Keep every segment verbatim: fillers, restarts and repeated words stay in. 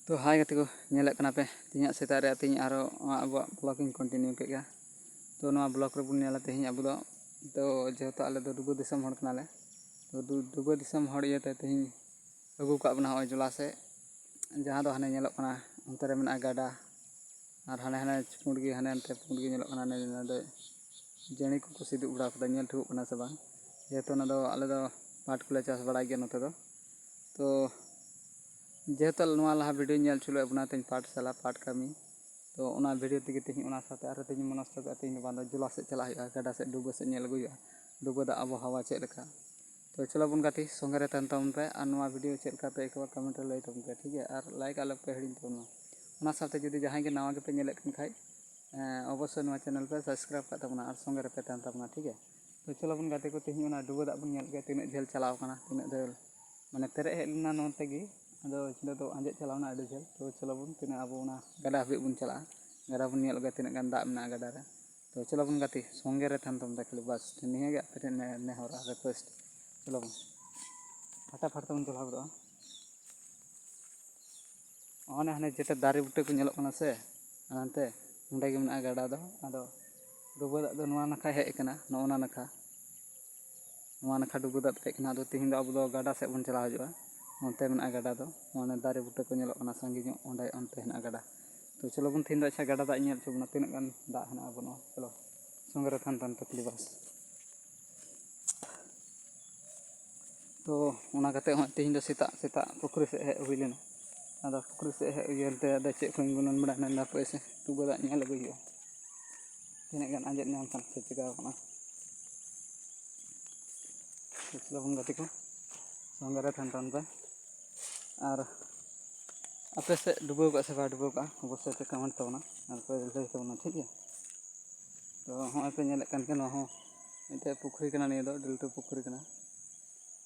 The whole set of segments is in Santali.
ᱛᱚ ᱦᱟᱭ ᱜᱟᱛᱮ ᱠᱚ, ᱧᱮᱞᱮᱫ ᱠᱟᱱᱟ ᱯᱮ ᱛᱮᱦᱮᱧᱟᱜ ᱥᱮᱛᱟᱜ ᱨᱮ ᱛᱮᱦᱮᱧ ᱟᱨᱚ ᱟᱵᱚᱣᱟᱜ ᱵᱞᱚᱜ ᱤᱧ ᱠᱚᱱᱴᱤᱱᱤᱭᱩ ᱠᱮᱫ ᱜᱮᱭᱟ᱾ ᱛᱚ ᱱᱚᱣᱟ ᱵᱞᱚᱜ ᱨᱮᱵᱚᱱ ᱧᱮᱞᱟ ᱛᱮᱦᱮᱧ ᱟᱵᱚ ᱫᱚ, ᱛᱚ ᱡᱮᱦᱮᱛᱩ ᱟᱞᱮ ᱫᱚ ᱰᱩᱵᱟᱹ ᱫᱤᱥᱚᱢ ᱦᱚᱲ ᱠᱟᱱᱟᱞᱮ, ᱛᱚ ᱰᱩ- ᱰᱩᱵᱟᱹ ᱫᱤᱥᱚᱢ ᱦᱚᱲ ᱤᱭᱟᱹᱛᱮ ᱛᱮᱦᱮᱧ ᱟᱹᱜᱩ ᱠᱟᱜ ᱵᱚᱱᱟ ᱱᱚᱜᱼᱚᱭ ᱡᱚᱞᱟ ᱥᱮᱫ, ᱡᱟᱦᱟᱸ ᱫᱚ ᱦᱟᱱᱮ ᱧᱮᱞᱚᱜ ᱠᱟᱱᱟ ᱚᱱᱛᱮ ᱨᱮ ᱢᱮᱱᱟᱜᱼᱟ ᱜᱟᱰᱟ, ᱟᱨ ᱦᱟᱱᱮ ᱦᱟᱱᱮ ᱯᱩᱸᱰ ᱜᱮ, ᱦᱟᱱᱮ ᱦᱟᱱᱛᱮ ᱯᱩᱸᱰ ᱜᱮ ᱧᱮᱞᱚᱜ ᱠᱟᱱᱟ᱾ ᱦᱟᱱᱮ ᱚᱱᱟ ᱫᱚ ᱡᱟᱹᱲᱤ ᱠᱚᱠᱚ ᱥᱤᱫᱩᱜ ᱵᱟᱲᱟ ᱠᱟᱫᱟ, ᱧᱮᱞ ᱴᱷᱤᱠᱚᱜ ᱠᱟᱱᱟ ᱥᱮ ᱵᱟᱝ? ᱡᱮᱦᱮᱛᱩ ᱚᱱᱟ ᱫᱚ ᱟᱞᱮ ᱫᱚ ᱯᱟᱴ ᱠᱚᱞᱮ ᱪᱟᱥ ᱵᱟᱲᱟᱭ ᱜᱮᱭᱟ ᱱᱚᱛᱮ ᱫᱚ᱾ ᱛᱚ ᱡᱮᱦᱮᱛᱩ ᱱᱚᱣᱟ ᱞᱟᱦᱟ ᱵᱷᱤᱰᱤᱭᱳᱧ ᱧᱮᱞ ᱦᱚᱪᱚ ᱞᱮᱫ ᱵᱚᱱᱟ ᱛᱮᱦᱮᱧ ᱯᱟᱴ ᱥᱟᱞᱟ ᱯᱟᱴ ᱠᱟᱹᱢᱤ, ᱛᱚ ᱚᱱᱟ ᱵᱷᱤᱰᱤᱭᱳ ᱛᱮᱜᱮ ᱛᱮᱦᱮᱧ ᱚᱱᱟ ᱥᱟᱶᱛᱮ ᱟᱨᱦᱚᱸ ᱛᱮᱦᱮᱧ ᱢᱚᱱᱚᱥᱛᱚ ᱠᱟᱜᱼᱟ, ᱛᱮᱦᱮᱧ ᱫᱚ ᱵᱟᱝ ᱫᱚ ᱡᱚᱞᱟ ᱥᱮᱫ ᱪᱟᱞᱟᱜ ᱦᱩᱭᱩᱜᱼᱟ, ᱜᱟᱰᱟ ᱥᱮᱫ ᱰᱩᱵᱟᱹ ᱥᱮᱫ ᱧᱮᱞ ᱟᱹᱜᱩᱭ ᱦᱩᱭᱩᱜᱼᱟ, ᱰᱩᱵᱟᱹ ᱫᱟᱜ ᱟᱵᱚᱦᱟᱣᱟ ᱪᱮᱫ ᱞᱮᱠᱟ᱾ ᱛᱚ ᱪᱚᱞᱚ ᱵᱚᱱ ᱜᱟᱛᱮ, ᱥᱚᱸᱜᱮ ᱨᱮ ᱛᱟᱦᱮᱱ ᱛᱟᱵᱚᱱ ᱯᱮ, ᱟᱨ ᱱᱚᱣᱟ ᱵᱷᱤᱰᱤᱭᱳ ᱪᱮᱫ ᱞᱮᱠᱟ ᱯᱮ ᱟᱹᱭᱠᱟᱹᱣᱟ ᱠᱚᱢᱮᱱᱴ ᱨᱮ ᱞᱟᱹᱭ ᱛᱟᱵᱚᱱ ᱯᱮ, ᱴᱷᱤᱠ ᱜᱮᱭᱟ? ᱟᱨ ᱞᱟᱭᱤᱠ ᱟᱞᱚ ᱯᱮ ᱦᱤᱲᱤᱧ ᱛᱟᱵᱚᱱ ᱢᱟ᱾ ᱚᱱᱟ ᱥᱟᱶᱛᱮ ᱡᱩᱫᱤ ᱡᱟᱦᱟᱸᱭ ᱜᱮ ᱱᱟᱣᱟ ᱜᱮᱯᱮ ᱧᱮᱞᱮᱫ ᱠᱟᱱ ᱠᱷᱟᱡ, ᱮᱸ, ᱚᱵᱚᱥᱥᱳᱭ ᱱᱚᱣᱟ ᱪᱮᱱᱮᱞ ᱯᱮ ᱥᱟᱵᱥᱠᱨᱟᱭᱤᱵᱽ ᱠᱟᱜ ᱛᱟᱵᱚᱱᱟ ᱟᱨ ᱥᱚᱸᱜᱮ ᱨᱮᱯᱮ ᱛᱟᱦᱮᱱ ᱛᱟᱵᱚᱱᱟ, ᱴᱷᱤᱠ ᱜᱮᱭᱟ? ᱛᱚ ᱪᱚᱞᱚ ᱵᱚᱱ ᱜᱟᱛᱮ ᱠᱚ, ᱛᱮᱦᱮᱧ ᱚᱱᱟ ᱰᱩᱵᱟᱹ ᱫᱟᱜ ᱵᱚᱱ ᱧᱮᱞ ᱠᱮᱫᱟ, ᱛᱤᱱᱟᱹᱜ ᱡᱷᱟᱹᱞ ᱪᱟᱞᱟᱣ ᱠᱟᱱᱟ, ᱛᱤᱱᱟᱹᱜ ᱡᱷᱟᱹᱞ ᱢᱟᱱᱮ ᱯᱮᱨᱮᱡ ᱦᱮᱡ ᱞᱮᱱᱟ ᱱᱚᱱᱛᱮ ᱜᱮ, ᱟᱫᱚ ᱱᱤᱛᱚᱜ ᱫᱚ ᱟᱸᱡᱮᱫ ᱪᱟᱞᱟᱣ ᱮᱱᱟ ᱟᱹᱰᱤ ᱡᱷᱟᱹᱞ᱾ ᱛᱚ ᱪᱚᱞᱚ ᱵᱚᱱ ᱛᱤᱱᱟᱹᱜ ᱟᱵᱚ ᱚᱱᱟ ᱜᱟᱰᱟ ᱦᱟᱹᱵᱤᱡ ᱵᱚᱱ ᱪᱟᱞᱟᱜᱼᱟ, ᱜᱟᱰᱟ ᱵᱚᱱ ᱧᱮᱞ ᱟᱹᱜᱩᱭᱟ ᱛᱤᱱᱟᱹᱜ ᱜᱟᱱ ᱫᱟᱜ ᱢᱮᱱᱟᱜᱼᱟ ᱜᱟᱰᱟ ᱨᱮ᱾ ᱛᱚ ᱪᱚᱞᱚ ᱵᱚᱱ ᱜᱟᱛᱮ, ᱥᱚᱸᱜᱮ ᱨᱮ ᱛᱟᱦᱮᱱ ᱛᱟᱵᱚᱱ ᱯᱮ ᱠᱷᱟᱹᱞᱤ, ᱵᱟᱥ ᱱᱤᱭᱟᱹ ᱜᱮ ᱟᱯᱮ ᱴᱷᱮᱱ ᱱᱮ- ᱱᱮᱦᱚᱨ ᱟᱨ ᱨᱤᱠᱩᱭᱮᱥᱴ᱾ ᱪᱚᱞᱚ ᱵᱚᱱ ᱯᱷᱟᱴᱟᱯᱷᱟᱴ ᱛᱮᱵᱚᱱ ᱪᱟᱞᱟᱣ ᱜᱚᱫᱚᱜᱼᱟ᱾ ᱚᱱᱮ ᱦᱟᱱᱮ ᱡᱮᱴᱟ ᱫᱟᱨᱮ ᱵᱩᱴᱟᱹ ᱠᱚ ᱧᱮᱞᱚᱜ ᱠᱟᱱᱟ ᱥᱮ, ᱦᱟᱱᱛᱮ ᱚᱸᱰᱮ ᱜᱮ ᱢᱮᱱᱟᱜᱼᱟ ᱜᱟᱰᱟ ᱫᱚ᱾ ᱟᱫᱚ ᱰᱩᱵᱟᱹ ᱫᱟᱜ ᱫᱚ ᱱᱚᱣᱟ ᱱᱟᱠᱷᱟ ᱦᱮᱡ ᱟᱠᱟᱱᱟ, ᱱᱚᱜᱼᱚ ᱱᱟ ᱱᱟᱠᱷᱟ, ᱱᱚᱣᱟ ᱱᱟᱠᱷᱟ ᱰᱩᱵᱟᱹ ᱫᱟᱜ ᱯᱮᱨᱮᱡ ᱠᱟᱱᱟ᱾ ᱟᱫᱚ ᱛᱤᱦᱤᱧ ᱫᱚ ᱟᱵᱚ ᱫᱚ ᱜᱟᱰᱟ ᱥᱮᱫ ᱵᱚᱱ ᱪᱟᱞᱟᱣ ᱦᱤᱡᱩᱜᱼᱟ᱾ ᱚᱱᱛᱮ ᱢᱮᱱᱟᱜᱼᱟ ᱜᱟᱰᱟ ᱫᱚ, ᱚᱱᱮ ᱫᱟᱨᱮ ᱵᱩᱴᱟᱹ ᱠᱚ ᱧᱮᱞᱚᱜ ᱠᱟᱱᱟ ᱥᱟᱺᱜᱤᱧ ᱧᱚᱜ, ᱚᱸᱰᱮ ᱚᱱᱛᱮ ᱦᱮᱱᱟᱜᱼᱟ ᱜᱟᱰᱟ᱾ ᱛᱚ ᱪᱚᱞᱚ ᱵᱚᱱ ᱛᱤᱦᱤᱧ ᱫᱚ ᱟᱪᱪᱷᱟ ᱜᱟᱰᱟ ᱫᱟᱜ ᱤᱧ ᱧᱮᱞ ᱦᱚᱪᱚ ᱵᱚᱱᱟ, ᱛᱤᱱᱟᱹᱜ ᱜᱟᱱ ᱫᱟᱜ ᱦᱮᱱᱟᱜᱼᱟ ᱵᱟᱹᱱᱩᱜᱼᱟ᱾ ᱪᱚᱞᱚ ᱥᱚᱸᱜᱮ ᱨᱮ ᱛᱟᱦᱮᱱ ᱛᱟᱦᱮᱱ ᱯᱮ ᱠᱷᱟᱹᱞᱤ ᱵᱟᱥ᱾ ᱛᱚ ᱚᱱᱟ ᱠᱟᱛᱮ ᱦᱚᱸ ᱛᱮᱦᱮᱧ ᱫᱚ ᱥᱮᱛᱟᱜ ᱥᱮᱛᱟᱜ ᱯᱩᱠᱷᱨᱤ ᱥᱮᱫ ᱦᱮᱡ ᱦᱩᱭ ᱞᱮᱱᱟ᱾ ᱟᱫᱚ ᱯᱩᱠᱷᱨᱤ ᱥᱮᱫ ᱦᱮᱡ ᱦᱩᱭ ᱮᱱᱛᱮ ᱟᱫᱚ ᱪᱮᱫ ᱠᱚᱧ ᱜᱩᱱᱟᱹᱱ ᱵᱟᱲᱟᱭᱮᱱᱟ, ᱦᱟᱯᱳᱭ ᱥᱮ ᱰᱩᱵᱟᱹ ᱫᱟᱜ ᱧᱮᱞ ᱟᱹᱜᱩᱭ ᱦᱩᱭᱩᱜᱼᱟ, ᱛᱤᱱᱟᱹᱜ ᱜᱟᱱ ᱟᱸᱡᱮᱫ ᱧᱟᱢ ᱠᱟᱱᱟ ᱥᱮ ᱪᱤᱠᱟᱹᱣ ᱠᱟᱱᱟ᱾ ᱠᱩᱥᱤ ᱛᱟᱵᱚᱱ ᱜᱟᱛᱮ ᱠᱚ, ᱥᱚᱸᱜᱮ ᱨᱮ ᱛᱟᱦᱮᱱ ᱛᱟᱵᱚᱱ ᱯᱮ᱾ ᱟᱨ ᱟᱯᱮ ᱥᱮᱫ ᱰᱩᱵᱟᱹᱣ ᱠᱟᱜᱼᱟ ᱥᱮ ᱵᱟᱭ ᱰᱩᱵᱟᱹᱣ ᱠᱟᱜᱼᱟ, ᱚᱵᱚᱥᱥᱳᱭ ᱯᱮ ᱠᱚᱢᱮᱱᱴ ᱛᱟᱵᱚᱱᱟ ᱟᱨ ᱯᱮ ᱞᱟᱹᱭ ᱛᱟᱵᱚᱱᱟ, ᱴᱷᱤᱠ ᱜᱮᱭᱟ? ᱛᱚ ᱦᱚᱸᱜᱼᱚᱭ ᱯᱮ ᱧᱮᱞᱮᱫ ᱠᱟᱱ ᱜᱮᱭᱟ, ᱱᱚᱣᱟ ᱦᱚᱸ ᱢᱤᱫᱴᱮᱡ ᱯᱩᱠᱷᱨᱤ ᱠᱟᱱᱟ, ᱱᱤᱭᱟᱹ ᱫᱚ ᱟᱹᱰᱤ ᱞᱟᱹᱴᱩ ᱯᱩᱠᱷᱨᱤ ᱠᱟᱱᱟ᱾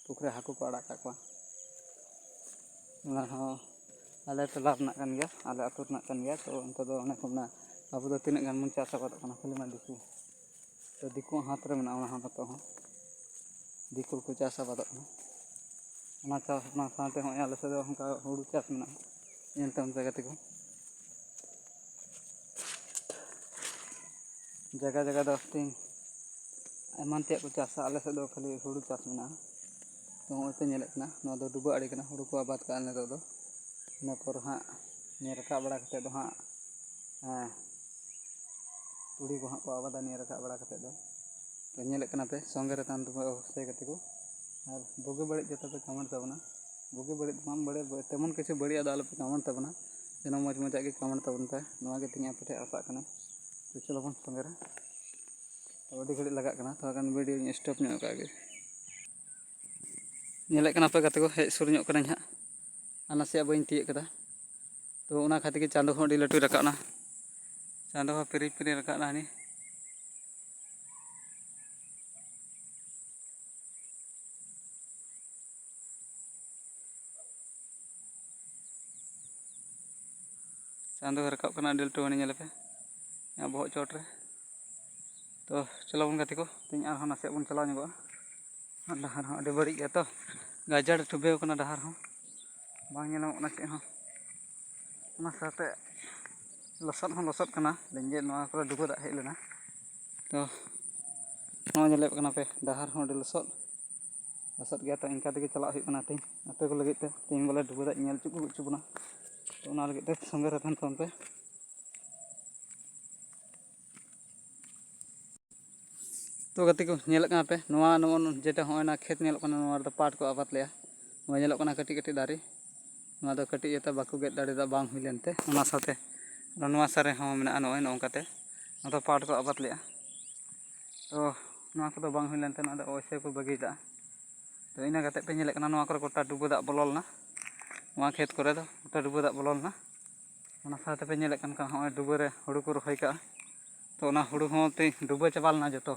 ᱯᱩᱠᱷᱨᱤ ᱦᱟᱹᱠᱩ ᱠᱚ ᱟᱲᱟᱜ ᱠᱟᱜ ᱠᱚᱣᱟ᱾ ᱚᱱᱟ ᱦᱚᱸ ᱟᱞᱮ ᱴᱚᱞᱟ ᱨᱮᱱᱟᱜ ᱠᱟᱱ ᱜᱮᱭᱟ, ᱟᱞᱮ ᱟᱹᱛᱩ ᱨᱮᱱᱟᱜ ᱠᱟᱱ ᱜᱮᱭᱟ᱾ ᱛᱚ ᱚᱱᱛᱮ ᱫᱚ ᱚᱱᱮ ᱠᱚ ᱢᱮᱱᱟ, ᱟᱵᱚ ᱫᱚ ᱛᱤᱱᱟᱹᱜ ᱜᱟᱱ ᱵᱚᱱ ᱪᱟᱥ ᱟᱵᱟᱫᱚᱜ ᱠᱟᱱᱟ, ᱠᱷᱟᱹᱞᱤ ᱢᱟ ᱫᱤᱠᱩ᱾ ᱛᱚ ᱫᱤᱠᱩᱣᱟᱜ ᱦᱟᱛ ᱨᱮ ᱢᱮᱱᱟᱜᱼᱟ ᱚᱱᱟ ᱦᱚᱸ, ᱱᱤᱛᱚᱜ ᱦᱚᱸ ᱫᱤᱠᱩ ᱠᱚ ᱪᱟᱥ ᱟᱵᱟᱫᱚᱜ ᱠᱟᱱᱟ᱾ ᱚᱱᱟ ᱪᱟᱥ, ᱚᱱᱟ ᱥᱟᱶᱛᱮ ᱦᱚᱸᱜᱼᱚᱭ ᱟᱞᱮ ᱥᱮᱫ ᱫᱚ ᱚᱱᱠᱟ ᱦᱩᱲᱩ ᱪᱟᱥ ᱢᱮᱱᱟᱜᱼᱟ᱾ ᱧᱮᱞ ᱛᱟᱵᱚᱱ ᱯᱮ ᱜᱟᱛᱮ ᱠᱚ, ᱡᱟᱭᱜᱟ ᱡᱟᱭᱜᱟ ᱫᱚ ᱛᱮᱦᱮᱧ ᱮᱢᱟᱱ ᱛᱮᱭᱟᱜ ᱠᱚ ᱪᱟᱥᱟ᱾ ᱟᱞᱮ ᱥᱮᱫ ᱫᱚ ᱠᱷᱟᱹᱞᱤ ᱦᱩᱲᱩ ᱪᱟᱥ ᱢᱮᱱᱟᱜᱼᱟ᱾ ᱛᱚ ᱱᱚᱜᱼᱚᱭ ᱯᱮ ᱧᱮᱞᱮᱫ ᱠᱟᱱᱟ, ᱱᱚᱣᱟ ᱫᱚ ᱰᱩᱵᱟᱹ ᱟᱲᱮ ᱠᱟᱱᱟ, ᱦᱩᱲᱩ ᱠᱚ ᱟᱵᱟᱫ ᱠᱟᱜᱼᱟ ᱱᱤᱛᱚᱜ ᱫᱚ᱾ ᱤᱱᱟᱹ ᱯᱚᱨ ᱦᱟᱸᱜ ᱧᱮᱞ ᱨᱟᱠᱟᱵ ᱵᱟᱲᱟ ᱠᱟᱛᱮᱫ ᱫᱚ ᱦᱟᱸᱜ, ᱦᱮᱸ, ᱛᱩᱲᱤ ᱠᱚ ᱦᱟᱸᱜ ᱠᱚ ᱟᱵᱟᱫᱟ ᱱᱤᱭᱟᱹ ᱨᱟᱠᱟᱵ ᱵᱟᱲᱟ ᱠᱟᱛᱮᱫ ᱫᱚ᱾ ᱛᱚ ᱧᱮᱞᱮᱫ ᱠᱟᱱᱟ ᱯᱮ, ᱥᱚᱸᱜᱮ ᱨᱮ ᱛᱟᱦᱮᱱ ᱛᱟᱵᱚᱱ ᱯᱮ ᱚᱵᱚᱥᱥᱳᱭ ᱜᱟᱛᱮ ᱠᱚ᱾ ᱟᱨ ᱵᱩᱜᱤ ᱵᱟᱹᱲᱤᱡ ᱡᱚᱛᱚ ᱯᱮ ᱠᱚᱢᱮᱱᱴ ᱛᱟᱵᱚᱱᱟ᱾ ᱵᱩᱜᱤ ᱵᱟᱹᱲᱤᱡ ᱫᱚ ᱵᱟᱝ ᱵᱟᱹᱲᱤᱡ, ᱛᱮᱢᱚᱱ ᱠᱤᱪᱷᱩ ᱵᱟᱹᱲᱤᱡ ᱟᱜ ᱫᱚ ᱟᱞᱚ ᱯᱮ ᱠᱚᱢᱮᱱᱴ ᱛᱟᱵᱚᱱᱟ, ᱡᱮᱱᱚ ᱢᱚᱡᱽ ᱢᱚᱡᱟᱜ ᱜᱮ ᱠᱚᱢᱮᱱᱴ ᱛᱟᱵᱚᱱ ᱯᱮ, ᱱᱚᱣᱟ ᱜᱮ ᱛᱤᱧ ᱟᱯᱮ ᱴᱷᱮᱱ ᱟᱥᱟᱜ ᱠᱟᱱᱟ᱾ ᱛᱚ ᱪᱚᱞᱚ ᱵᱚᱱ ᱥᱚᱸᱜᱮ ᱨᱮ᱾ ᱛᱚ ᱟᱹᱰᱤ ᱜᱷᱟᱹᱲᱤᱡ ᱞᱟᱜᱟᱜ ᱠᱟᱱᱟ, ᱛᱷᱚᱲᱟ ᱜᱟᱱ ᱵᱷᱤᱰᱤᱭᱳᱧ ᱥᱴᱚᱯ ᱧᱚᱜ ᱠᱟᱜ ᱜᱮ᱾ ᱧᱮᱞᱮᱫ ᱠᱟᱱᱟ ᱯᱮ ᱜᱟᱛᱮ ᱠᱚ, ᱦᱮᱡ ᱥᱩᱨ ᱧᱚᱜ ᱠᱟᱹᱱᱟᱹᱧ ᱦᱟᱸᱜ, ᱟᱨ ᱱᱟᱥᱮᱭᱟᱜ ᱵᱟᱹᱧ ᱛᱤᱭᱳᱜ ᱠᱟᱫᱟ᱾ ᱛᱚ ᱚᱱᱟ ᱠᱷᱟᱹᱛᱤᱨ ᱜᱮ ᱪᱟᱸᱫᱚ ᱦᱚᱸ ᱟᱹᱰᱤ ᱞᱟᱹᱴᱩᱭ ᱨᱟᱠᱟᱵ ᱱᱟ, ᱪᱟᱸᱫᱚ ᱦᱚᱸ ᱯᱤᱨᱤ ᱯᱤᱨᱤ ᱨᱟᱠᱟᱵ ᱱᱟ ᱦᱟᱹᱱᱤ᱾ ᱪᱟᱸᱫᱚ ᱦᱚᱸ ᱨᱟᱠᱟᱵ ᱠᱟᱱᱟ ᱟᱹᱰᱤ ᱞᱟᱹᱴᱩ ᱦᱟᱹᱱᱤ, ᱧᱮᱞ ᱯᱮ ᱤᱧᱟᱹᱜ ᱵᱚᱦᱚᱜ ᱪᱚᱴ ᱨᱮ᱾ ᱛᱚ ᱪᱚᱞᱚ ᱵᱚᱱ ᱜᱟᱛᱮ ᱠᱚ, ᱛᱮᱦᱮᱧ ᱟᱨᱦᱚᱸ ᱱᱟᱥᱮᱭᱟᱜ ᱵᱚᱱ ᱪᱟᱞᱟᱣ ᱧᱚᱜᱚᱜᱼᱟ᱾ ᱰᱟᱦᱟᱨ ᱦᱚᱸ ᱟᱹᱰᱤ ᱵᱟᱹᱲᱤᱡ ᱜᱮᱭᱟ ᱛᱚ, ᱜᱟᱡᱟᱲ ᱴᱷᱩᱵᱮᱣ ᱠᱟᱱᱟ ᱰᱟᱦᱟᱨ ᱦᱚᱸ, ᱵᱟᱝ ᱧᱮᱞ ᱧᱟᱢᱚᱜ ᱠᱟᱱᱟ ᱪᱮᱫ ᱦᱚᱸ᱾ ᱚᱱᱟ ᱥᱟᱶᱛᱮ ᱞᱚᱥᱚᱫ ᱦᱚᱸ ᱞᱚᱥᱚᱫ ᱠᱟᱱᱟ, ᱞᱮᱸᱡᱮᱫ ᱱᱚᱣᱟ ᱠᱚᱨᱮ ᱰᱩᱵᱟᱹ ᱫᱟᱜ ᱦᱮᱡ ᱞᱮᱱᱟ᱾ ᱛᱚ ᱱᱚᱣᱟ ᱧᱮᱞᱮᱫ ᱠᱟᱱᱟ ᱯᱮ, ᱰᱟᱦᱟᱨ ᱦᱚᱸ ᱟᱹᱰᱤ ᱞᱚᱥᱚᱫ, ᱞᱚᱥᱚᱫ ᱜᱮᱭᱟ᱾ ᱛᱚ ᱤᱱᱠᱟ ᱛᱮᱜᱮ ᱪᱟᱞᱟᱜ ᱦᱩᱭᱩᱜ ᱠᱟᱱᱟ ᱛᱮᱦᱮᱧ ᱟᱯᱮ ᱠᱚ ᱞᱟᱹᱜᱤᱫ ᱛᱮ᱾ ᱛᱮᱦᱮᱧ ᱵᱚᱞᱮ ᱰᱩᱵᱟᱹ ᱫᱟᱜ ᱧᱮᱞ ᱦᱚᱪᱚ ᱠᱚ ᱦᱚᱪᱚ ᱵᱚᱱᱟ᱾ ᱛᱚ ᱚᱱᱟ ᱞᱟᱹᱜᱤᱫ ᱛᱮ ᱥᱚᱸᱜᱮ ᱨᱮ ᱛᱟᱦᱮᱱ ᱛᱟᱵᱚᱱ ᱯᱮ᱾ ᱛᱚ ᱜᱟᱛᱮ ᱠᱚ, ᱧᱮᱞᱮᱫ ᱠᱟᱱᱟ ᱯᱮ, ᱱᱚᱣᱟ ᱱᱚᱜᱼᱚ ᱡᱮᱴᱟ ᱦᱚᱸᱜᱼᱚᱭ ᱱᱟ ᱠᱷᱮᱛ ᱧᱮᱞᱚᱜ ᱠᱟᱱᱟ, ᱱᱚᱣᱟ ᱨᱮᱫᱚ ᱯᱟᱴ ᱠᱚ ᱟᱵᱟᱫ ᱞᱮᱜᱼᱟ᱾ ᱱᱚᱣᱟ ᱧᱮᱞᱚᱜ ᱠᱟᱱᱟ ᱠᱟᱹᱴᱤᱡ ᱠᱟᱹᱴᱤᱡ ᱫᱟᱨᱮ, ᱱᱚᱣᱟ ᱫᱚ ᱠᱟᱹᱴᱤᱡ ᱤᱭᱟᱹᱛᱮ ᱵᱟᱠᱚ ᱜᱮᱫ ᱫᱟᱲᱮᱭᱟᱫᱟ, ᱵᱟᱝ ᱦᱩᱭ ᱞᱮᱱᱛᱮ᱾ ᱚᱱᱟ ᱥᱟᱶᱛᱮ ᱱᱚᱣᱟ ᱥᱟᱨ ᱨᱮᱦᱚᱸ ᱢᱮᱱᱟᱜᱼᱟ, ᱱᱚᱜᱼᱚᱭ ᱱᱚᱝᱠᱟᱛᱮ ᱱᱚᱣᱟ ᱫᱚ ᱯᱟᱴ ᱠᱚ ᱟᱵᱟᱫ ᱞᱮᱜᱼᱟ᱾ ᱛᱚ ᱱᱚᱣᱟ ᱠᱚᱫᱚ ᱵᱟᱝ ᱦᱩᱭ ᱞᱮᱱᱛᱮ ᱱᱚᱣᱟ ᱫᱚ ᱚᱵᱚᱥᱥᱳᱭ ᱠᱚ ᱵᱟᱹᱜᱤ ᱠᱟᱜᱼᱟ᱾ ᱛᱚ ᱤᱱᱟᱹ ᱠᱟᱛᱮᱫ ᱯᱮ ᱧᱮᱞᱮᱫ ᱠᱟᱱᱟ, ᱱᱚᱣᱟ ᱠᱚᱨᱮ ᱜᱚᱴᱟ ᱰᱩᱵᱟᱹ ᱫᱟᱜ ᱵᱚᱞᱚ ᱞᱮᱱᱟ, ᱱᱚᱣᱟ ᱠᱷᱮᱛ ᱠᱚᱨᱮ ᱫᱚ ᱜᱚᱴᱟ ᱰᱩᱵᱟᱹ ᱫᱟᱜ ᱵᱚᱞᱚ ᱞᱮᱱᱟ᱾ ᱚᱱᱟ ᱥᱟᱶᱛᱮ ᱯᱮ ᱧᱮᱞᱮᱫ ᱠᱟᱱ ᱠᱷᱟᱱ ᱦᱚᱸᱜᱼᱚᱭ ᱰᱩᱵᱟᱹ ᱨᱮ ᱦᱩᱲᱩ ᱠᱚ ᱨᱚᱦᱚᱭ ᱠᱟᱜᱼᱟ᱾ ᱛᱚ ᱚᱱᱟ ᱦᱩᱲᱩ ᱦᱚᱸ ᱛᱮ ᱰᱩᱵᱟᱹ ᱪᱟᱵᱟ ᱞᱮᱱᱟ ᱡᱚᱛᱚ,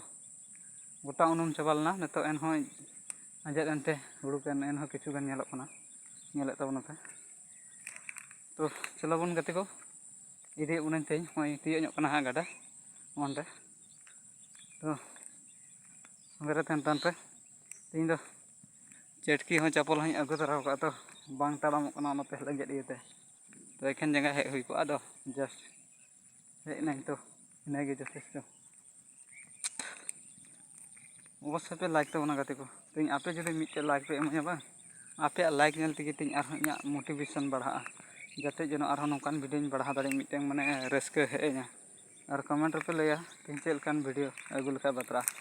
ᱜᱚᱴᱟ ᱩᱱᱩᱢ ᱪᱟᱵᱟ ᱞᱮᱱᱟ᱾ ᱱᱤᱛᱚᱜ ᱮᱱᱦᱚᱸ ᱟᱸᱡᱮᱫ ᱮᱱᱛᱮ ᱦᱩᱲᱩ ᱠᱚ ᱮᱱᱦᱚᱸ ᱠᱤᱪᱷᱩ ᱜᱟᱱ ᱧᱮᱞᱚᱜ ᱠᱟᱱᱟ, ᱧᱮᱞᱮᱫ ᱛᱟᱵᱚᱱᱟᱯᱮ᱾ ᱛᱚ ᱪᱚᱞᱚ ᱵᱚᱱ ᱜᱟᱛᱮ ᱠᱚ, ᱤᱫᱤᱭᱮᱫ ᱵᱚᱱᱟᱹᱧ ᱛᱮᱦᱮᱧ, ᱱᱚᱜᱼᱚᱭ ᱛᱤᱭᱳᱜ ᱧᱚᱜ ᱠᱟᱱᱟ ᱦᱟᱸᱜ ᱜᱟᱰᱟ ᱚᱸᱰᱮ᱾ ᱛᱚ ᱥᱚᱸᱜᱮ ᱨᱮ ᱛᱟᱦᱮᱱ ᱛᱟᱵᱚᱱ ᱯᱮ᱾ ᱛᱮᱦᱮᱧ ᱫᱚ ᱪᱟᱹᱴᱠᱤ ᱦᱚᱸ ᱪᱟᱯᱚᱞ ᱦᱚᱸᱧ ᱟᱹᱜᱩ ᱛᱚᱨᱟ ᱟᱠᱟᱫᱼᱟ, ᱛᱚ ᱵᱟᱝ ᱛᱟᱲᱟᱢᱚᱜ ᱠᱟᱱᱟ ᱚᱱᱟᱛᱮ ᱞᱮᱸᱡᱮᱫ ᱤᱭᱟᱹᱛᱮ᱾ ᱛᱚ ᱮᱠᱷᱮᱱ ᱡᱟᱸᱜᱟ ᱦᱮᱡ ᱦᱩᱭ ᱠᱚᱜᱼᱟ, ᱟᱫᱚ just ᱦᱮᱡ ᱮᱱᱟᱹᱧ, ᱛᱚ ᱤᱱᱟᱹᱜᱮ ᱡᱚᱛᱷᱮᱥᱴᱚ᱾ ᱚᱵᱚᱥᱥᱳᱭ ᱯᱮ ᱞᱟᱭᱤᱠ ᱛᱟᱵᱚᱱᱟ ᱜᱟᱛᱮ ᱠᱚ᱾ ᱛᱮᱦᱮᱧ ᱟᱯᱮ ᱡᱩᱫᱤ ᱢᱤᱫᱴᱮᱡ ᱞᱟᱭᱤᱠ ᱯᱮ ᱮᱢᱟᱹᱧᱟ ᱵᱟᱝ, ᱟᱯᱮᱭᱟᱜ ᱞᱟᱭᱤᱠ ᱧᱮᱞ ᱛᱮᱜᱮ ᱛᱮᱦᱮᱧ ᱟᱨᱦᱚᱸ ᱤᱧᱟᱹᱜ ᱢᱳᱴᱤᱵᱷᱮᱥᱚᱱ ᱵᱟᱲᱦᱟᱜᱼᱟ, ᱡᱟᱛᱮ ᱡᱮᱱᱚ ᱟᱨᱦᱚᱸ ᱱᱚᱝᱠᱟᱱ ᱵᱷᱤᱰᱤᱭᱳᱧ ᱵᱟᱲᱦᱟᱣ ᱫᱟᱲᱮᱭᱟᱜ, ᱢᱤᱫᱴᱮᱱ ᱢᱟᱱᱮ ᱨᱟᱹᱥᱠᱟᱹ ᱦᱮᱡ ᱟᱹᱧᱟ᱾ ᱟᱨ ᱠᱚᱢᱮᱱᱴ ᱨᱮᱯᱮ ᱞᱟᱹᱭᱟ ᱛᱮᱦᱮᱧ ᱪᱮᱫ ᱞᱮᱠᱟᱱ ᱵᱷᱤᱰᱤᱭᱳ ᱟᱹᱜᱩ ᱞᱮᱠᱷᱟᱡ ᱵᱟᱛᱨᱟᱜᱼᱟ,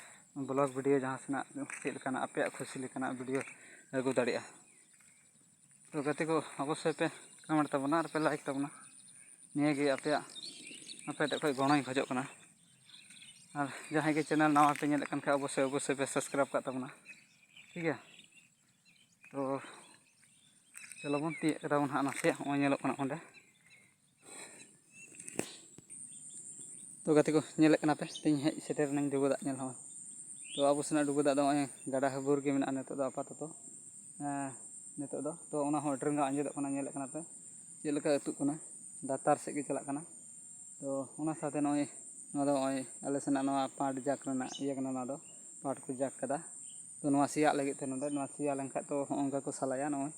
ᱵᱞᱚᱜ ᱵᱷᱤᱰᱤᱭᱳ ᱡᱟᱦᱟᱸ ᱥᱮᱱᱟᱜ ᱪᱮᱫ ᱞᱮᱠᱟᱱᱟᱜ ᱟᱯᱮᱭᱟᱜ ᱠᱷᱩᱥᱤ ᱞᱮᱠᱟᱱᱟᱜ ᱵᱷᱤᱰᱤᱭᱳ ᱟᱹᱜᱩ ᱫᱟᱲᱮᱭᱟᱜᱼᱟ᱾ ᱛᱚ ᱜᱟᱛᱮ ᱠᱚ, ᱚᱵᱚᱥᱥᱳᱭ ᱯᱮ ᱠᱚᱢᱮᱱᱴ ᱛᱟᱵᱚᱱᱟ ᱟᱨ ᱯᱮ ᱞᱟᱭᱤᱠ ᱛᱟᱵᱚᱱᱟ᱾ ᱱᱤᱭᱟᱹ ᱜᱮ ᱟᱯᱮᱭᱟᱜ, ᱟᱯᱮ ᱴᱷᱮᱡ ᱠᱷᱚᱡ ᱜᱚᱲᱚᱧ ᱠᱷᱚᱡᱚᱜ ᱠᱟᱱᱟ᱾ ᱟᱨ ᱡᱟᱦᱟᱸᱭ ᱜᱮ ᱪᱮᱱᱮᱞ ᱱᱟᱣᱟ ᱯᱮ ᱧᱮᱞᱮᱫ ᱠᱟᱱ ᱠᱷᱟᱡ, ᱚᱵᱚᱥᱥᱳᱭ, ᱚᱵᱚᱥᱥᱳᱭ ᱯᱮ ᱥᱟᱵᱥᱠᱨᱟᱭᱤᱵᱽ ᱠᱟᱜ ᱛᱟᱵᱚᱱᱟ, ᱴᱷᱤᱠ ᱜᱮᱭᱟ? ᱛᱚ ᱪᱚᱞᱚ ᱵᱚᱱ ᱛᱤᱭᱳᱜ ᱠᱮᱫᱟ ᱵᱚᱱ ᱦᱟᱸᱜ ᱱᱟᱥᱮᱭᱟᱜ, ᱦᱚᱸᱜᱼᱚᱭ ᱧᱮᱞᱚᱜ ᱠᱟᱱᱟ ᱚᱸᱰᱮ᱾ ᱛᱚ ᱜᱟᱛᱮ ᱠᱚ, ᱧᱮᱞᱮᱫ ᱠᱟᱱᱟ ᱯᱮ, ᱛᱮᱦᱮᱧ ᱦᱮᱡ ᱥᱮᱴᱮᱨ ᱮᱱᱟᱹᱧ ᱰᱩᱵᱟᱹ ᱫᱟᱜ ᱧᱮᱞ ᱦᱚᱸ᱾ ᱛᱚ ᱟᱵᱚ ᱥᱮᱱᱟᱜ ᱰᱩᱵᱟᱹ ᱫᱟᱜ ᱫᱚ ᱱᱚᱜᱼᱚᱭ ᱜᱟᱰᱟ ᱵᱷᱳᱨ ᱜᱮ ᱢᱮᱱᱟᱜᱼᱟ ᱱᱤᱛᱚᱜ ᱫᱚ ᱟᱯᱟᱛᱚᱛᱚ᱾ ᱦᱮᱸ, ᱱᱤᱛᱚᱜ ᱫᱚ ᱛᱚ ᱚᱱᱟ ᱦᱚᱸ ᱟᱹᱰᱤ ᱨᱟᱸᱜᱟᱣ ᱟᱸᱡᱮᱫᱚᱜ ᱠᱟᱱᱟ, ᱧᱮᱞᱮᱫ ᱠᱟᱱᱟ ᱯᱮ ᱪᱮᱫ ᱞᱮᱠᱟ ᱟᱹᱛᱩᱜ ᱠᱟᱱᱟ, ᱞᱟᱛᱟᱨ ᱥᱮᱫ ᱜᱮ ᱪᱟᱞᱟᱜ ᱠᱟᱱᱟ᱾ ᱛᱚ ᱚᱱᱟ ᱥᱟᱶᱛᱮ ᱱᱚᱜᱼᱚᱭ ᱱᱚᱣᱟ ᱫᱚ ᱱᱚᱜᱼᱚᱭ ᱟᱞᱮ ᱥᱮᱱᱟᱜ ᱱᱚᱣᱟ ᱯᱟᱴ ᱡᱟᱠ ᱨᱮᱱᱟᱜ ᱤᱭᱟᱹ ᱠᱟᱱᱟ, ᱱᱚᱣᱟ ᱫᱚ ᱯᱟᱴ ᱠᱚ ᱡᱟᱠ ᱠᱟᱫᱟ᱾ ᱛᱚ ᱱᱚᱣᱟ ᱥᱮᱭᱟᱜ ᱞᱟᱹᱜᱤᱫ ᱛᱮ ᱱᱚᱰᱮ, ᱱᱚᱣᱟ ᱥᱮᱭᱟ ᱞᱮᱱᱠᱷᱟᱡ ᱛᱚ ᱦᱚᱸᱜᱼᱚ ᱱᱚᱝᱠᱟ ᱠᱚ ᱥᱟᱞᱟᱭᱟ ᱱᱚᱜᱼᱚᱭ,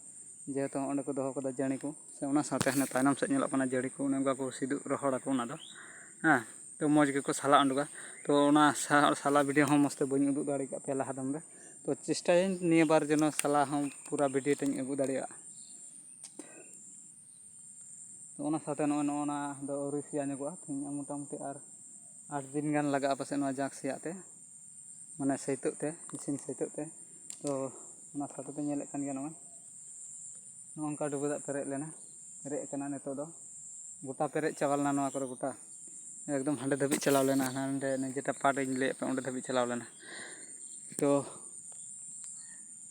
ᱡᱮᱦᱮᱛᱩ ᱚᱸᱰᱮ ᱠᱚ ᱫᱚᱦᱚ ᱠᱟᱫᱟ ᱡᱟᱹᱲᱤ ᱠᱚ, ᱥᱮ ᱚᱱᱟ ᱥᱟᱶᱛᱮ ᱦᱟᱱᱮ ᱛᱟᱭᱱᱚᱢ ᱥᱮᱫ ᱧᱮᱞᱚᱜ ᱠᱟᱱᱟ ᱡᱟᱹᱲᱤ ᱠᱚ, ᱚᱱᱮ ᱚᱱᱠᱟ ᱠᱚ ᱥᱤᱫᱩᱜ ᱨᱚᱦᱚᱲᱟᱠᱚ ᱚᱱᱟ ᱫᱚ, ᱦᱮᱸ᱾ ᱛᱚ ᱢᱚᱡᱽ ᱜᱮᱠᱚ ᱥᱟᱞᱟ ᱩᱰᱩᱠᱟ᱾ ᱛᱚ ᱚᱱᱟ ᱥᱟ-, ᱥᱟᱞᱟ ᱵᱷᱤᱰᱤᱭᱳ ᱦᱚᱸ ᱢᱚᱡᱽ ᱛᱮ ᱵᱟᱹᱧ ᱩᱫᱩᱜ ᱫᱟᱲᱮ ᱠᱟᱜ ᱯᱮᱭᱟ ᱞᱟᱦᱟ ᱫᱚᱢ ᱨᱮ᱾ ᱛᱚ ᱪᱮᱥᱴᱟᱭᱟᱹᱧ ᱱᱤᱭᱟᱹ ᱵᱟᱨ ᱡᱮᱱᱚ ᱥᱟᱞᱟ ᱦᱚᱸ ᱯᱩᱨᱟ ᱵᱷᱤᱰᱤᱭᱳ ᱛᱮᱧ ᱟᱹᱜᱩ ᱫᱟᱲᱮᱭᱟᱜᱼᱟ᱾ ᱛᱚ ᱚᱱᱟ ᱥᱟᱶᱛᱮ ᱱᱚᱜᱼᱚᱭ ᱱᱚᱜᱼᱚ ᱱᱟ ᱫᱚ ᱟᱹᱣᱨᱤ ᱥᱮᱭᱟ ᱧᱚᱜᱚᱜᱼᱟ, ᱛᱮᱦᱮᱧ ᱢᱚᱴᱟᱢᱩᱴᱤ ᱟᱨ ᱟᱴ ᱫᱤᱱ ᱜᱟᱱ ᱞᱟᱜᱟᱜᱼᱟ ᱯᱟᱥᱮᱡ ᱱᱚᱣᱟ ᱡᱟᱸᱠ ᱥᱮᱭᱟᱜ ᱛᱮ, ᱢᱟᱱᱮ ᱥᱟᱹᱛᱟᱹᱜ ᱛᱮ, ᱤᱥᱤᱱ ᱥᱟᱹᱛᱟᱹᱜ ᱛᱮ᱾ ᱛᱚ ᱚᱱᱟ ᱥᱟᱶᱛᱮ ᱯᱮ ᱧᱮᱞᱮᱫ ᱠᱟᱱ ᱜᱮᱭᱟ, ᱱᱚᱜᱼᱚᱭ ᱱᱚᱜᱼᱚ ᱱᱚᱝᱠᱟ ᱰᱩᱵᱟᱹ ᱫᱟᱜ ᱯᱮᱨᱮᱡ ᱞᱮᱱᱟ, ᱯᱮᱨᱮᱡ ᱟᱠᱟᱱᱟ ᱱᱤᱛᱚᱜ ᱫᱚ, ᱜᱚᱴᱟ ᱯᱮᱨᱮᱡ ᱪᱟᱵᱟ ᱞᱮᱱᱟ ᱱᱚᱣᱟ ᱠᱚᱨᱮ ᱜᱚᱴᱟ, ᱮᱠᱫᱚᱢ ᱦᱟᱸᱰᱮ ᱫᱷᱟᱹᱵᱤᱡ ᱪᱟᱞᱟᱣ ᱞᱮᱱᱟ, ᱦᱟᱸᱰᱮ ᱡᱮᱴᱟ ᱯᱟᱴ ᱤᱧ ᱞᱟᱹᱭᱮᱫ ᱯᱮ ᱚᱸᱰᱮ ᱫᱷᱟᱹᱵᱤᱡ ᱪᱟᱞᱟᱣ ᱞᱮᱱᱟ᱾ ᱛᱚ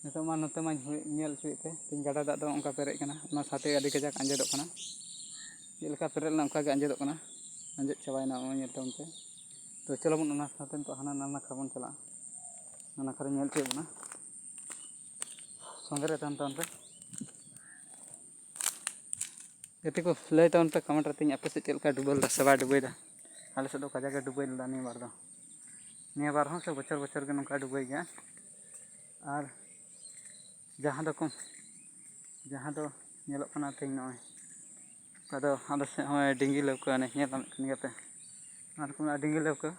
ᱱᱤᱛᱚᱜ ᱢᱟ ᱱᱚᱛᱮ ᱢᱟᱧ ᱦᱩᱭ-, ᱧᱮᱞ ᱦᱚᱪᱚᱭᱮᱫ ᱯᱮ, ᱛᱮᱦᱮᱧ ᱜᱟᱰᱟ ᱫᱟᱜ ᱫᱚ ᱚᱱᱠᱟ ᱯᱮᱨᱮᱡ ᱠᱟᱱᱟ, ᱚᱱᱟ ᱥᱟᱶᱛᱮ ᱟᱹᱰᱤ ᱠᱟᱡᱟᱠ ᱟᱸᱡᱮᱫᱚᱜ ᱠᱟᱱᱟ᱾ ᱪᱮᱫ ᱞᱮᱠᱟ ᱯᱮᱨᱮᱡ ᱞᱮᱱᱟ ᱚᱱᱠᱟ ᱜᱮ ᱟᱸᱡᱮᱫᱚᱜ ᱠᱟᱱᱟ, ᱟᱸᱡᱮᱫ ᱪᱟᱵᱟᱭᱮᱱᱟ ᱱᱚᱜᱼᱚᱭ ᱧᱮᱞ ᱛᱟᱵᱚᱱ ᱯᱮ᱾ ᱛᱚ ᱪᱚᱞᱚ ᱵᱚᱱ ᱚᱱᱟ ᱥᱟᱶᱛᱮ ᱱᱤᱛᱚᱜ ᱦᱟᱱᱟ ᱱᱟᱣᱟ ᱱᱟᱠᱷᱟ ᱵᱚᱱ ᱪᱟᱞᱟᱜᱼᱟ, ᱚᱱᱟ ᱱᱟᱠᱷᱟ ᱨᱮ ᱧᱮᱞ ᱦᱚᱪᱚᱭᱮᱫ ᱵᱚᱱᱟ, ᱥᱚᱸᱜᱮ ᱨᱮ ᱛᱟᱦᱮᱱ ᱛᱟᱵᱚᱱ ᱯᱮ᱾ ᱜᱟᱛᱮ ᱠᱚ, ᱞᱟᱹᱭ ᱛᱟᱵᱚᱱ ᱯᱮ ᱠᱚᱢᱮᱱᱴ ᱨᱮ ᱛᱮᱦᱮᱧ ᱟᱯᱮ ᱥᱮᱫ ᱪᱮᱫ ᱞᱮᱠᱟ ᱰᱩᱵᱟᱹ ᱞᱮᱫᱟ ᱥᱮ ᱵᱟᱭ ᱰᱩᱵᱟᱹᱭᱮᱫᱟ᱾ ᱟᱞᱮ ᱥᱮᱫ ᱫᱚ ᱠᱟᱡᱟᱠ ᱜᱮ ᱰᱩᱵᱟᱹ ᱞᱮᱫᱟ ᱱᱤᱭᱟᱹ ᱵᱟᱨ ᱫᱚ᱾ ᱱᱤᱭᱟᱹ ᱵᱟᱨ ᱦᱚᱸ ᱥᱮ ᱵᱚᱪᱷᱚᱨ ᱵᱚᱪᱷᱚᱨ ᱜᱮ ᱱᱚᱝᱠᱟ ᱰᱩᱵᱟᱹᱭ ᱜᱮᱭᱟ᱾ ᱟᱨ ᱡᱟᱦᱟᱸ ᱫᱚᱠᱚ, ᱡᱟᱦᱟᱸ ᱫᱚ ᱧᱮᱞᱚᱜ ᱠᱟᱱᱟ ᱛᱮᱦᱮᱧ ᱱᱚᱜᱼᱚᱭ ᱟᱫᱚ ᱟᱞᱮ ᱥᱮᱫ ᱦᱚᱸ ᱰᱤᱝᱜᱤ ᱞᱟᱹᱣᱠᱟᱹ ᱚᱱᱮ ᱧᱮᱞ ᱧᱟᱢᱮᱫ ᱠᱟᱱ ᱜᱮᱭᱟ ᱯᱮ, ᱚᱱᱟ ᱫᱚᱠᱚ ᱢᱮᱱᱟ ᱰᱤᱝᱜᱤ ᱞᱟᱹᱣᱠᱟᱹ᱾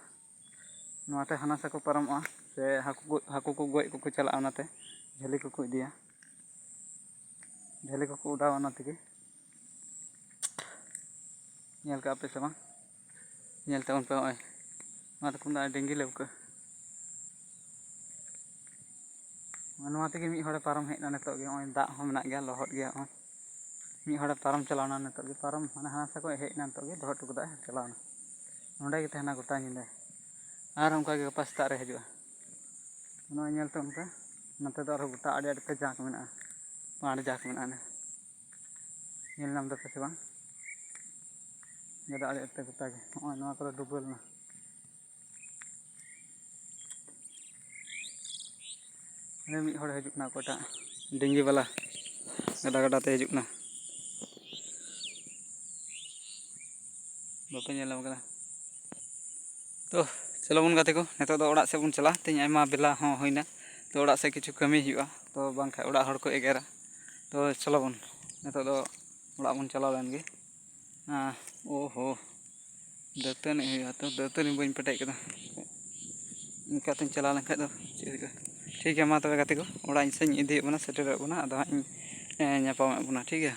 ᱱᱚᱣᱟᱛᱮ ᱦᱟᱱᱟ ᱥᱟ ᱠᱚ ᱯᱟᱨᱚᱢᱚᱜᱼᱟ, ᱥᱮ ᱦᱟᱹᱠᱩ ᱠᱚ, ᱦᱟᱹᱠᱩ ᱠᱚ ᱜᱚᱡ ᱠᱚᱠᱚ ᱪᱟᱞᱟᱜᱼᱟ, ᱚᱱᱟᱛᱮ ᱡᱷᱟᱹᱞᱤ ᱠᱚᱠᱚ ᱤᱫᱤᱭᱟ, ᱡᱷᱟᱹᱞᱤ ᱠᱚᱠᱚ ᱚᱰᱟᱣᱟ ᱚᱱᱟ ᱛᱮᱜᱮ᱾ ᱧᱮᱞ ᱠᱟᱜᱼᱟ ᱯᱮ ᱥᱮ ᱵᱟᱝ? ᱧᱮᱞ ᱛᱟᱵᱚᱱ ᱯᱮ ᱱᱚᱜᱼᱚᱭ, ᱱᱚᱣᱟ ᱫᱚᱠᱚ ᱢᱮᱛᱟᱜᱼᱟ ᱰᱤᱝᱜᱤ ᱞᱟᱹᱣᱠᱟᱹ᱾ ᱱᱚᱣᱟ ᱛᱮᱜᱮ ᱢᱤᱫ ᱦᱚᱲᱮ ᱯᱟᱨᱚᱢ ᱦᱮᱡ ᱮᱱᱟ ᱱᱤᱛᱚᱜ ᱜᱮ, ᱱᱚᱜᱼᱚᱭ ᱫᱟᱜ ᱦᱚᱸ ᱢᱮᱱᱟᱜ ᱜᱮᱭᱟ, ᱞᱚᱦᱚᱫ ᱜᱮᱭᱟ ᱱᱚᱜᱼᱚᱭ᱾ ᱢᱤᱫ ᱦᱚᱲᱮ ᱯᱟᱨᱚᱢ ᱪᱟᱞᱟᱣᱱᱟ ᱱᱤᱛᱚᱜ ᱜᱮ, ᱯᱟᱨᱚᱢ ᱢᱟᱱᱮ ᱦᱟᱱᱟ ᱥᱟ ᱠᱷᱚᱱ ᱦᱮᱡ ᱮᱱᱟ, ᱱᱤᱛᱚᱜ ᱜᱮ ᱫᱚᱦᱚ ᱦᱚᱴᱚ ᱠᱟᱫᱟᱭ, ᱪᱟᱞᱟᱣᱱᱟ᱾ ᱱᱚᱸᱰᱮ ᱜᱮ ᱛᱟᱦᱮᱱᱟ ᱜᱚᱴᱟ ᱧᱤᱫᱟᱹ, ᱟᱨ ᱚᱱᱠᱟ ᱜᱮ ᱜᱟᱯᱟ ᱥᱮᱛᱟᱜ ᱨᱮ ᱦᱤᱡᱩᱜᱼᱟ᱾ ᱱᱚᱜᱼᱚᱭ ᱧᱮᱞ ᱛᱟᱵᱚᱱ ᱯᱮ, ᱱᱚᱛᱮ ᱫᱚ ᱟᱨᱦᱚᱸ ᱜᱚᱴᱟ ᱟᱹᱰᱤ ᱟᱹᱰᱤ ᱛᱮ ᱡᱟᱸᱠ ᱢᱮᱱᱟᱜᱼᱟ, ᱯᱟᱲ ᱡᱟᱸᱠ ᱢᱮᱱᱟᱜᱼᱟ᱾ ᱧᱮᱞ ᱧᱟᱢ ᱫᱟᱯᱮ ᱥᱮ ᱵᱟᱝ? ᱜᱟᱰᱟ ᱟᱲᱮ ᱟᱲᱮ ᱛᱮ ᱜᱚᱴᱟ ᱜᱮ ᱱᱚᱜᱼᱚᱭ ᱱᱚᱣᱟ ᱠᱚᱨᱮ ᱰᱩᱵᱟᱹ ᱞᱮᱱᱟ᱾ ᱦᱟᱱᱮ ᱢᱤᱫ ᱦᱚᱲᱮ ᱦᱤᱡᱩᱜ ᱠᱟᱱᱟ, ᱚᱠᱚᱭᱴᱟᱜ ᱰᱤᱝᱜᱤ ᱵᱟᱞᱟ ᱜᱟᱰᱟ ᱜᱟᱰᱟ ᱛᱮ ᱦᱤᱡᱩᱜ ᱠᱟᱱᱟ᱾ ᱵᱟᱯᱮ ᱧᱮᱞ ᱧᱟᱢ ᱠᱟᱱᱟ? ᱛᱚ ᱪᱚᱞᱚ ᱵᱚᱱ ᱜᱟᱛᱮ ᱠᱚ, ᱱᱤᱛᱚᱜ ᱫᱚ ᱚᱲᱟᱜ ᱥᱮᱫ ᱵᱚᱱ ᱪᱟᱞᱟᱜᱼᱟ᱾ ᱛᱮᱦᱮᱧ ᱟᱭᱢᱟ ᱵᱮᱞᱟ ᱦᱚᱸ ᱦᱩᱭᱱᱟ, ᱛᱚ ᱚᱲᱟᱜ ᱥᱮᱫ ᱠᱤᱪᱷᱩ ᱠᱟᱹᱢᱤ ᱦᱩᱭᱩᱜᱼᱟ, ᱛᱚ ᱵᱟᱝᱠᱷᱟᱱ ᱚᱲᱟᱜ ᱦᱚᱲ ᱠᱚ ᱮᱜᱮᱨᱟ᱾ ᱛᱚ ᱪᱚᱞᱚ ᱵᱚᱱ ᱱᱤᱛᱚᱜ ᱫᱚ ᱚᱲᱟᱜ ᱵᱚᱱ ᱪᱟᱞᱟᱣ ᱞᱮᱱ ᱜᱮ᱾ ᱟᱸ, ᱳᱦᱳ, ᱫᱟᱹᱛᱟᱹᱱᱤ ᱦᱩᱭᱩᱜᱼᱟ, ᱛᱚ ᱫᱟᱹᱛᱟᱹᱱᱤ ᱵᱟᱹᱧ ᱯᱮᱴᱮᱡ ᱠᱟᱫᱟ᱾ ᱤᱱᱠᱟᱹ ᱛᱤᱧ ᱪᱟᱞᱟᱣ ᱞᱮᱱᱠᱷᱟᱡ ᱫᱚ ᱪᱮᱫ ᱦᱩᱭᱩᱜᱼᱟ? ᱴᱷᱤᱠ ᱜᱮᱭᱟ, ᱢᱟ ᱛᱚᱵᱮ ᱜᱟᱛᱮ ᱠᱚ, ᱚᱲᱟᱜ ᱤᱧ ᱥᱮᱫ ᱤᱧ ᱤᱫᱤᱭᱮᱫ ᱵᱚᱱᱟ, ᱥᱮᱴᱮᱨᱮᱫ ᱵᱚᱱᱟ, ᱟᱫᱚ ᱦᱟᱸᱜ ᱤᱧ, ᱮᱸ, ᱧᱟᱯᱟᱢᱮᱫ ᱵᱚᱱᱟ, ᱴᱷᱤᱠ ᱜᱮᱭᱟ᱾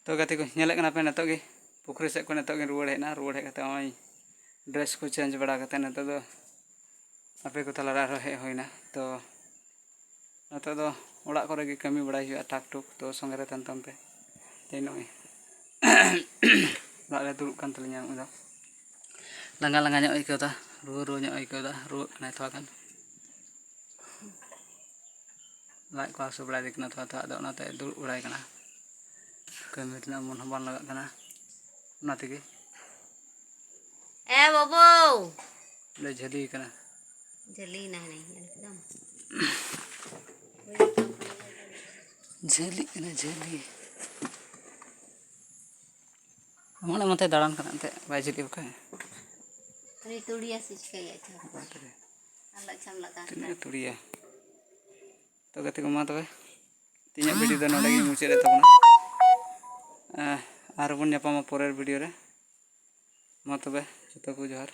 ᱛᱚ ᱜᱟᱛᱮ ᱠᱚ, ᱧᱮᱞᱮᱫ ᱠᱟᱱᱟ ᱯᱮ, ᱱᱤᱛᱚᱜ ᱜᱮ ᱯᱩᱠᱷᱨᱤ ᱥᱮᱫ ᱠᱷᱚᱱ ᱱᱤᱛᱚᱜ ᱜᱮ ᱨᱩᱣᱟᱹᱲ ᱦᱮᱡ ᱮᱱᱟ᱾ ᱨᱩᱣᱟᱹᱲ ᱦᱮᱡ ᱠᱟᱛᱮ ᱱᱚᱜᱼᱚᱭ dress ᱠᱚ change ᱵᱟᱲᱟ ᱠᱟᱛᱮ ᱱᱤᱛᱚᱜ ᱫᱚ ᱟᱯᱮ ᱠᱚ ᱛᱟᱞᱟᱨᱮ ᱟᱨᱦᱚᱸ ᱦᱮᱡ ᱦᱩᱭᱱᱟ᱾ ᱛᱚ ᱱᱤᱛᱚᱜ ᱫᱚ ᱚᱲᱟᱜ ᱠᱚᱨᱮ ᱜᱮ ᱠᱟᱹᱢᱤ ᱵᱟᱲᱟᱭ ᱦᱩᱭᱩᱜᱼᱟ ᱴᱟᱠ ᱴᱩᱠ᱾ ᱛᱚ ᱥᱚᱸᱜᱮ ᱨᱮ ᱛᱟᱦᱮᱱ ᱛᱟᱵᱚᱱ ᱯᱮ᱾ ᱛᱮᱦᱮᱧ ᱱᱚᱜᱼᱚᱭ ᱚᱲᱟᱜ ᱨᱮ ᱫᱩᱲᱩᱵ ᱠᱟᱱ ᱛᱟᱹᱞᱤᱧᱟ ᱩᱱᱤ ᱫᱚ᱾ ᱞᱟᱸᱜᱟ ᱞᱟᱸᱜᱟ ᱧᱚᱜ ᱟᱹᱭᱠᱟᱹᱣ ᱮᱫᱟ, ᱨᱩᱣᱟᱹ ᱨᱩᱣᱟᱹ ᱧᱚᱜ ᱟᱹᱭᱠᱟᱹᱣ ᱮᱫᱟ, ᱨᱩᱣᱟᱹᱜ ᱠᱟᱱᱟᱭ ᱛᱷᱚᱲᱟ ᱜᱟᱱ᱾ ᱞᱟᱡ ᱠᱚ ᱦᱟᱹᱥᱩ ᱵᱟᱲᱟᱭᱮᱫᱮ ᱠᱟᱱᱟ ᱛᱷᱚᱲᱟ ᱛᱷᱚᱲᱟ, ᱟᱫᱚ ᱚᱱᱟᱛᱮ ᱫᱩᱲᱩᱵ ᱵᱟᱲᱟᱭ ᱠᱟᱱᱟ᱾ ᱠᱟᱹᱢᱤ ᱨᱮᱱᱟᱜ ᱢᱚᱱ ᱦᱚᱸ ᱵᱟᱝ ᱞᱟᱜᱟᱜ ᱠᱟᱱᱟ, ᱚᱱᱟ ᱛᱮᱜᱮ᱾ ᱮ ᱵᱟᱹᱵᱩ! ᱚᱸᱰᱮ ᱡᱷᱟᱹᱞᱤ ᱠᱟᱱᱟ᱾ ᱡᱷᱟᱹᱞᱤᱭᱮᱱᱟ, ᱦᱟᱱᱮ ᱧᱮᱞ ᱠᱮᱫᱟᱢ? ᱡᱷᱟᱹᱞᱤᱜ ᱠᱟᱱᱟ, ᱡᱷᱟᱹᱞᱤ᱾ ᱢᱚᱱᱮ ᱢᱚᱛᱮ ᱫᱟᱬᱟᱱ ᱠᱟᱱᱟ ᱮᱱᱛᱮᱫ, ᱵᱟᱭ ᱡᱷᱟᱹᱞᱤ ᱵᱟᱠᱷᱟᱡ᱾ ᱩᱱᱤ ᱛᱩᱲᱤᱭᱟ ᱥᱮ ᱪᱤᱠᱟᱹᱭᱟ ᱪᱚ? ᱵᱟᱯᱨᱮ᱾ ᱟᱨ ᱞᱟᱡ ᱪᱷᱟᱢ ᱞᱟᱜᱟᱣ ᱛᱤᱱᱟᱹᱜ ᱠᱮᱫᱟ᱾ ᱛᱩᱲᱤᱭᱟ? ᱛᱚ ᱜᱟᱛᱮ ᱠᱚ, ᱢᱟ ᱛᱚᱵᱮ᱾ ᱛᱮᱦᱮᱧᱟᱜ video ᱫᱚ ᱱᱚᱰᱮ ᱜᱮᱧ ᱢᱩᱪᱟᱹᱫ ᱮᱫ ᱛᱟᱵᱚᱱᱟ᱾ ᱟᱨ ᱵᱚᱱ ᱧᱟᱯᱟᱢᱟ ᱯᱚᱨᱮᱨ video ᱨᱮ᱾ ᱢᱟ ᱛᱚᱵᱮ, ᱡᱚᱛᱚ ᱠᱚ ᱡᱚᱦᱟᱨ᱾